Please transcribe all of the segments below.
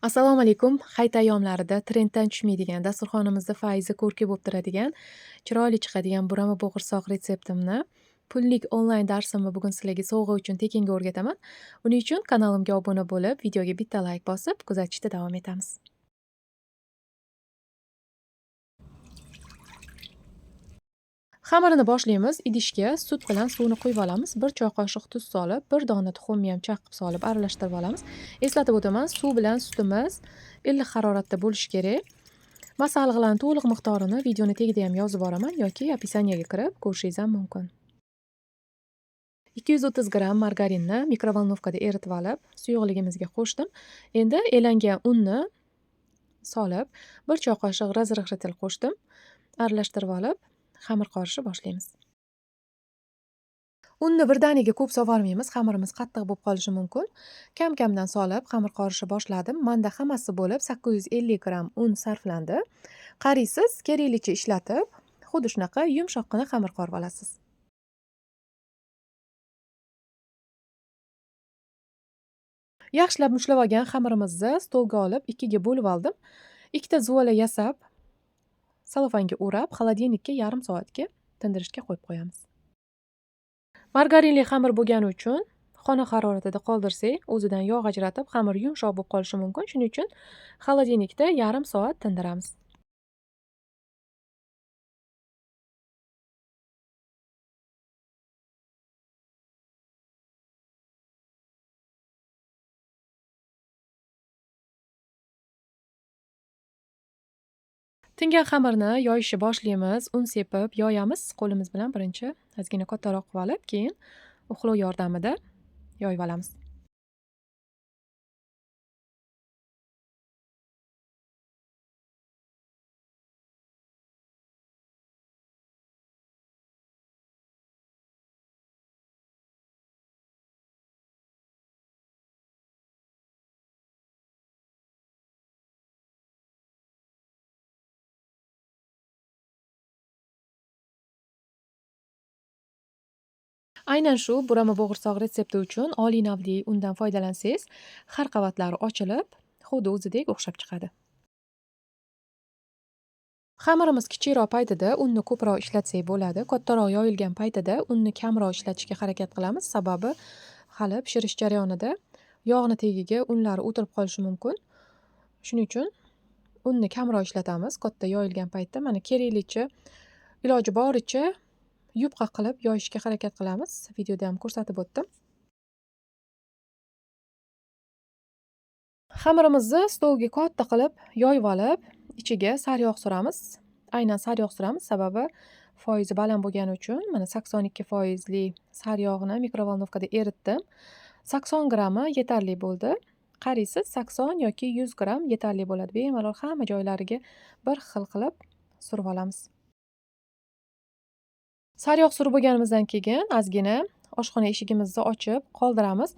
Assalomu alaykum. Hayit ayyomlarida trenddan tushmaydigan, dasturxonimizda faizi ko'rki bo'lib turadigan, chiroyli chiqadigan burama bo'g'irsoq retseptimni pullik onlayn darsimni bugun sizlarga sovg'a uchun tekinga o'rgataman. Buning uchun kanalimga obuna bo'lib, videoga bitta layk bosib, kuzatishda davom etamiz. Xamirini boshlaymiz. Idishga sut bilan suvni quyib olamiz. 1 choy qoshiq tuz solib, 1 dona tuxumni ham chaqib solib aralashtirib olamiz. Eslatib o'taman, suv bilan sutimiz iliq haroratda bo'lishi kerak. Masalliqlarning to'liq miqdorini videoni tagida ham yozib boraman yoki описаниеga kirib ko'rishingiz ham mumkin. 230 gramm margarinni mikrovolnovkada eritib olib, suyuqligimizga qo'shdim. Endi elangan unni solib, 1 choy qoshiq разрыхлитель qo'shdim. Aralashtirib olib, xamir qorishni boshlaymiz. Unni birdaniga ko'p sovormaymiz, xamirimiz qattiq bo'lib qolishi mumkin. Kam-kamdan solib xamir qorishni boshladim. Menda hammasi bo'lib 850 gramm un sarflandi. Qaraysiz, keraklicha ishlatib, xuddi shunaqa yumshoqqina xamir qorib olasiz. Yaxshilab mushlab olgan xamirimizni stolga olib, 2ga bo'lib oldim. 2ta zuvala yasab, salofanga o'rab, xolodilnikka yarim soatga tindirishga qo'yib qo'yamiz. Margarinli xamir bo'lgani uchun xona haroratida qoldirsak, o'zidan yog' ajratib, xamir yumshoq bo'lib qolishi mumkin. Shuning uchun xolodilnikda yarim soat tindiramiz. Tingan xamirni yoyishni boshlaymiz. Un sepib yoyamiz. Qo'limiz bilan birinchi ozgina kattaroq qilib olib, keyin uxlov yordamida yoyib olamiz. Aynan shu burama bo'g'irsoq retsepti uchun oliy navli undan foydalansangiz, har qavatlari ochilib, xuddi o'zidek o'xshab chiqadi. Xamirimiz kichikroq paytida unni ko'proq ishlatsak bo'ladi. Kattaroq yoyilgan paytida unni kamroq ishlatishga harakat qilamiz. Sababi hali pishirish jarayonida yog'ni tagiga unlari o'tirib qolishi mumkin. Shuning uchun unni kamroq ishlatamiz katta yoyilgan paytda. Mana keraklicha, iloji boricha yupqa qilib yoyishga harakat qilamiz. Videoda ham ko'rsatib o'tdim. Xamirimizni stolga katta qilib yoyib olib, ichiga sariyog' suramiz. Aynan sariyog' suramiz, sababi foizi baland bo'lgani uchun mana 82% li sariyog'ni mikrovolnovkada eritdim. 80 grammi yetarli bo'ldi. Qaraysiz, 80 yoki 100 gramm yetarli bo'ladi. Bemalol hamma joylariga bir xil qilib surib olamiz. Sariyog' surib bo'lganimizdan keyin ozgina oshxona eshigimizni ochib qoldiramiz.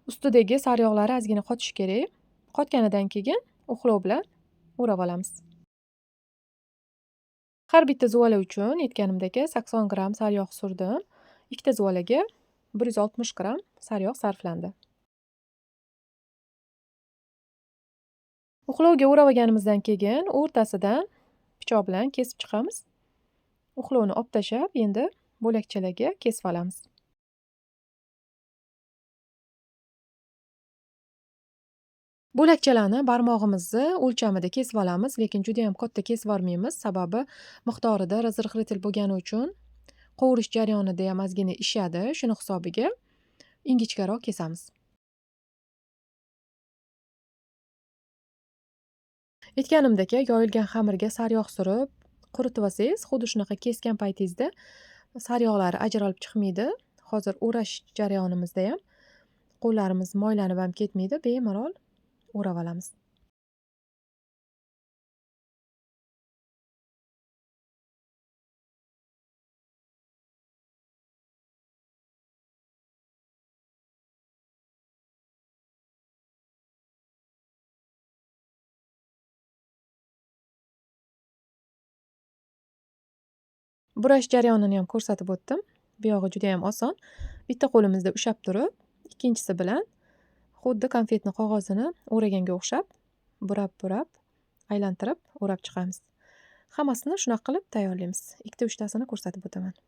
Ustidagi sariyog'lari ozgina qotishi kerak. Qotganidan keyin uxlov bilan o'rab olamiz. Har bitta zuvala uchun aytganimdek 80 gramm sariyog' surdim. 2ta zuvalaga 160 gramm sariyog' sarflandi. Uxlovga o'rab olganimizdan keyin o'rtasidan pichoq bilan kesib chiqamiz. Uxlovni olib tashlab, endi bo'lakchalarga kesib olamiz. Bo'lakchalarni barmog'imizni o'lchamida kesib olamiz, lekin juda ham katta kesib olmaymiz, sababi miqdorida разрыхлитель bo'lgani uchun qovurish jarayonida ham ozgina ishadi. Shuni hisobiga ingichkaroq kesamiz. Aytganimdek, yoyilgan xamirga sariyog' surib quritib olsangiz, xuddi shunaqa kesgan paytingizda sariyog'lari ajralib chiqmaydi. Hozir o'rash jarayonimizda ham qo'llarimiz moylanib ham ketmaydi, bemalol o'rab olamiz. Burash jarayonini ham ko'rsatib o'tdim. Bu yog'i juda ham oson. Bitta qo'limizda ushlab turib, ikkinchisi bilan xuddi konfetni qog'ozini o'raganga o'xshab Burab-burab, aylantirib, o'rab chiqamiz. Hammasini shunaqa qilib tayyorlaymiz. Ikkita uchtasini ko'rsatib o'taman.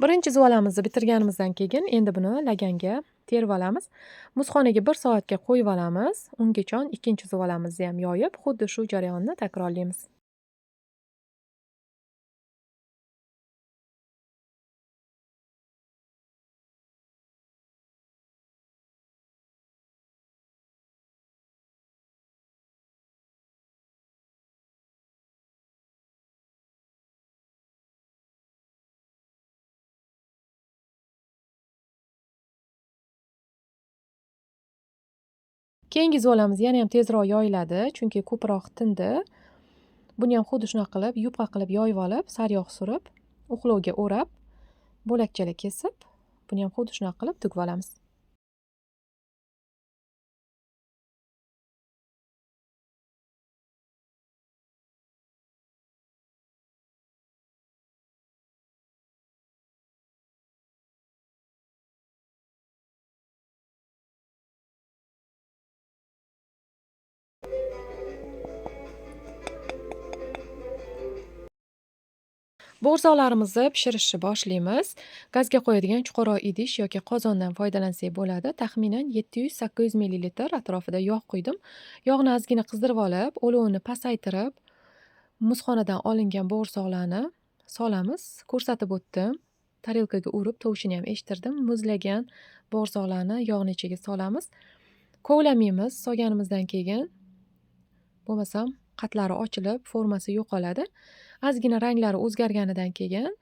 Birinchi zuvalamizni bitirganimizdan keyin endi buni laganga terib olamiz. Muzxonaga 1 soatga qo'yib olamiz. Ungacha ikkinchi zuvalamizni ham yoyib, xuddi shu jarayonni takrorlaymiz. Keyingi zuvalamiz yana ham tezroq yoyiladi, chunki ko'proq tindi. Buni ham xuddi shunaqa qilib, yupqa qilib yoyib olib, sariyog' surib, uxlovga o'rab, bo'lakchalar kesib, buni ham xuddi shunaqa qilib tugib olamiz. Bo'g'irsoqlarimizni pishirishni boshlaymiz. Gazga qo'yadigan chuqurroq idish yoki qozondan foydalansak bo'ladi. Taxminan 700-800 millilitr atrofida yog' quydim. Yog'ni ozgina qizdirib olib, olovini pasaytirib, muzxonadan olingan bo'g'irsoqlarni solamiz. Ko'rsatib o'tdim. Tarelkaga urib, tovushini ham eshittirdim. Muzlagan bo'g'irsoqlarni yog'ni ichiga solamiz. Kovlamaymiz solganimizdan keyin. Bo'lmasam qatlari ochilib, formasi yo'qoladi. Ozgina ranglari o'zgarganidan keyin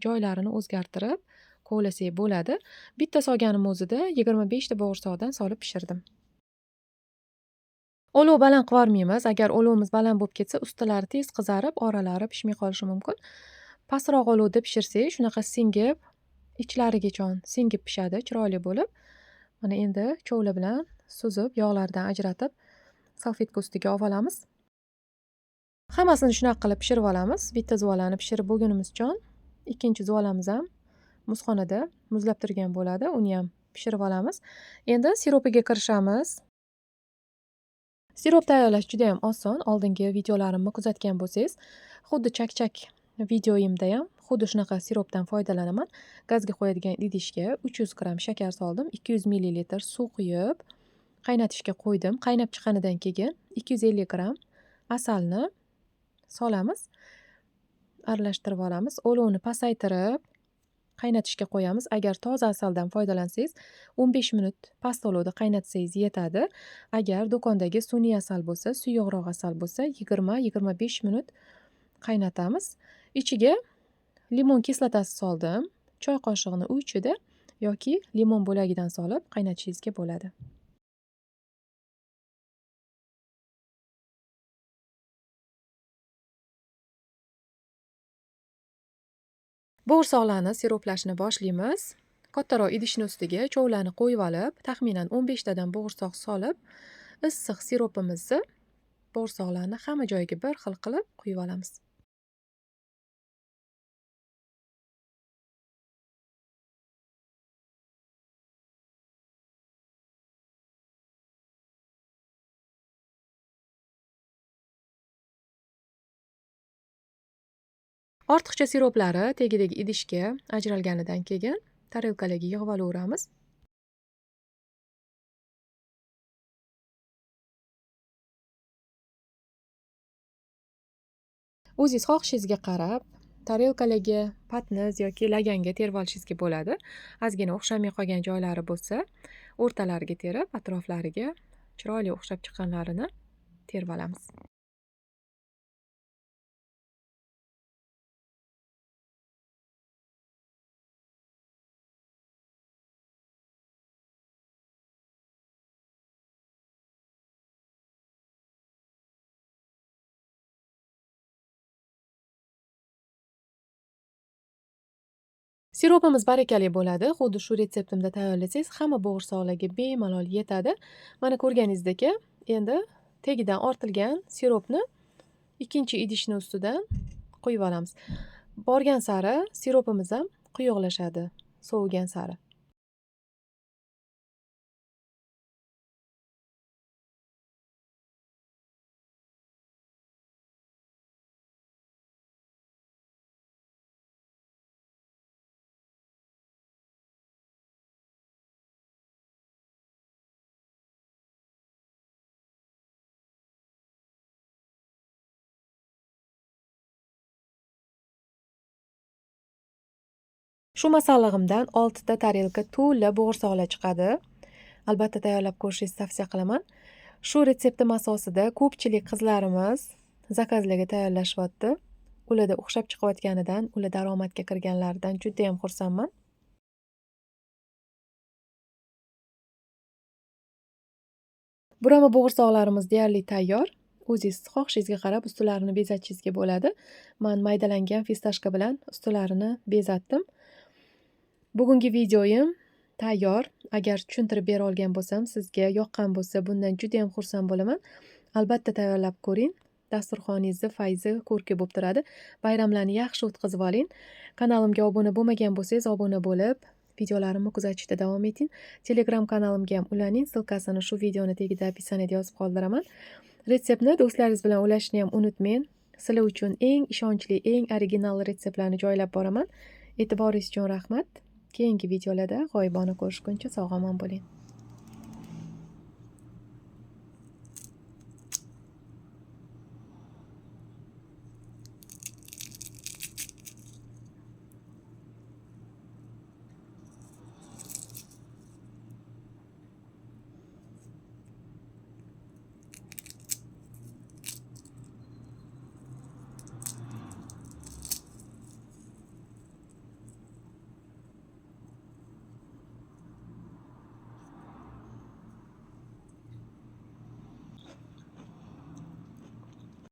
joylarini o'zgartirib kovlasak bo'ladi. Bitta solganim o'zida 25 ta bo'g'irsoqdan solib pishirdim. Olov baland qilib yubormaymiz. Agar olovimiz baland bo'lib ketsa, ustilari tez qizarib, oralari pishmay qolishi mumkin. Pastroq olovda pishirsak, shunaqa singib, ichlarigacha singib pishadi, chiroyli bo'lib. Mana endi chovla bilan suzib, yog'lardan ajratib, salfetka ustiga olib olamiz. Hammasini shunaqa qilib pishirib olamiz. Bitta zuvalani pishirib bo'lgunimizcha ikkinchi zuvalamiz ham muzxonada muzlab turgan bo'ladi. Uni ham pishirib olamiz. Endi siropiga kirishamiz. Sirop tayyorlash juda ham oson. Oldingi videolarimni kuzatgan bo'lsangiz, xuddi chak-chak videoyimda ham xuddi shunaqa siropdan foydalanaman. Gazga qo'yadigan idishga 300 gramm shakar soldim, 200 millilitr suv quyib qaynatishga qo'ydim. Qaynab chiqqanidan keyin 250 gramm asalni solamiz. Aralashtirib olamiz. Olovni pasaytirib qaynatishga qo'yamiz. Agar toza asaldan foydalansangiz, 15 minut past olovda qaynatsangiz yetadi. Agar do'kondagi sun'iy asal bo'lsa, suyuqroq asal bo'lsa, 20-25 minut qaynatamiz. Ichiga limon kislotasi soldim. Choy qoshig'ini uchida yoki limon bo'lagidan solib qaynatishingizga bo'ladi. Bo'g'irsoqlarni siroplashni boshlaymiz. Kattaroq idishni ustiga chovlarni qo'yib olib, taxminan 15 tadan bo'g'irsoq solib, issiq siropimizni bo'g'irsoqlarni hamma joyiga bir xil qilib quyib olamiz. Ortiqcha siroplari tagidagi idishga ajralganidan keyin tarelkalarga yig'ib olaveramiz. O'zingiz xohishingizga qarab tarelkalarga, patniz yoki laganga terib olishingizga bo'ladi. Ozgina o'xshamay qolgan joylari bo'lsa, o'rtalariga terib, atroflariga chiroyli o'xshab chiqqanlarini terib olamiz. Siropimiz barakali bo'ladi. Xuddi shu retseptimda tayyorlasangiz, hamma bo'g'irsoqlarga bemalol yetadi. Mana ko'rganingizdek, endi tagidan ortilgan siropni ikkinchi idishni ustidan quyib olamiz. Borgan sari siropimiz ham quyuqlashadi, sovigan sari. Shu masallig'imdan 6 ta tarelka to'la bo'g'irsoqlar chiqadi. Albatta tayyorlab ko'rishingizni tavsiya qilaman. Shu retseptim asosida ko'pchilik qizlarimiz zakazlarga tayyorlashyapti. Ularda o'xshab chiqayotganidan, ular daromadga kirganlaridan juda ham xursandman. Burama bo'g'irsoqlarimiz deyarli tayyor. O'zingiz xohishingizga qarab ustilarini bezatishingizga bo'ladi. Men maydalangan fistashka bilan ustilarini bezatdim. Bugungi videoyim tayyor. Agar tushuntirib bera olgan bo'lsam, sizga yoqqan bo'lsa, bundan juda ham xursand bo'laman. Albatta tayyorlab ko'ring. Dasturxoningizni fayzi ko'rki bo'lib turadi. Bayramlarni yaxshi o'tkazib oling. Kanalimga obuna bo'lmagan bo'lsangiz, obuna bo'lib, videolarimni kuzatishda davom eting. Telegram kanalimga ham ulaning. Ссылкасini shu videoni tagida описаниеda yozib qoldiraman. Retseptni do'stlaringiz bilan ulashishni ham unutmang. Sizlar uchun eng ishonchli, eng original retseptlarni joylab boraman. E'tiboringiz uchun rahmat. Keyingi videolarda g'oyibona ko'rishguncha sog'-omon bo'ling.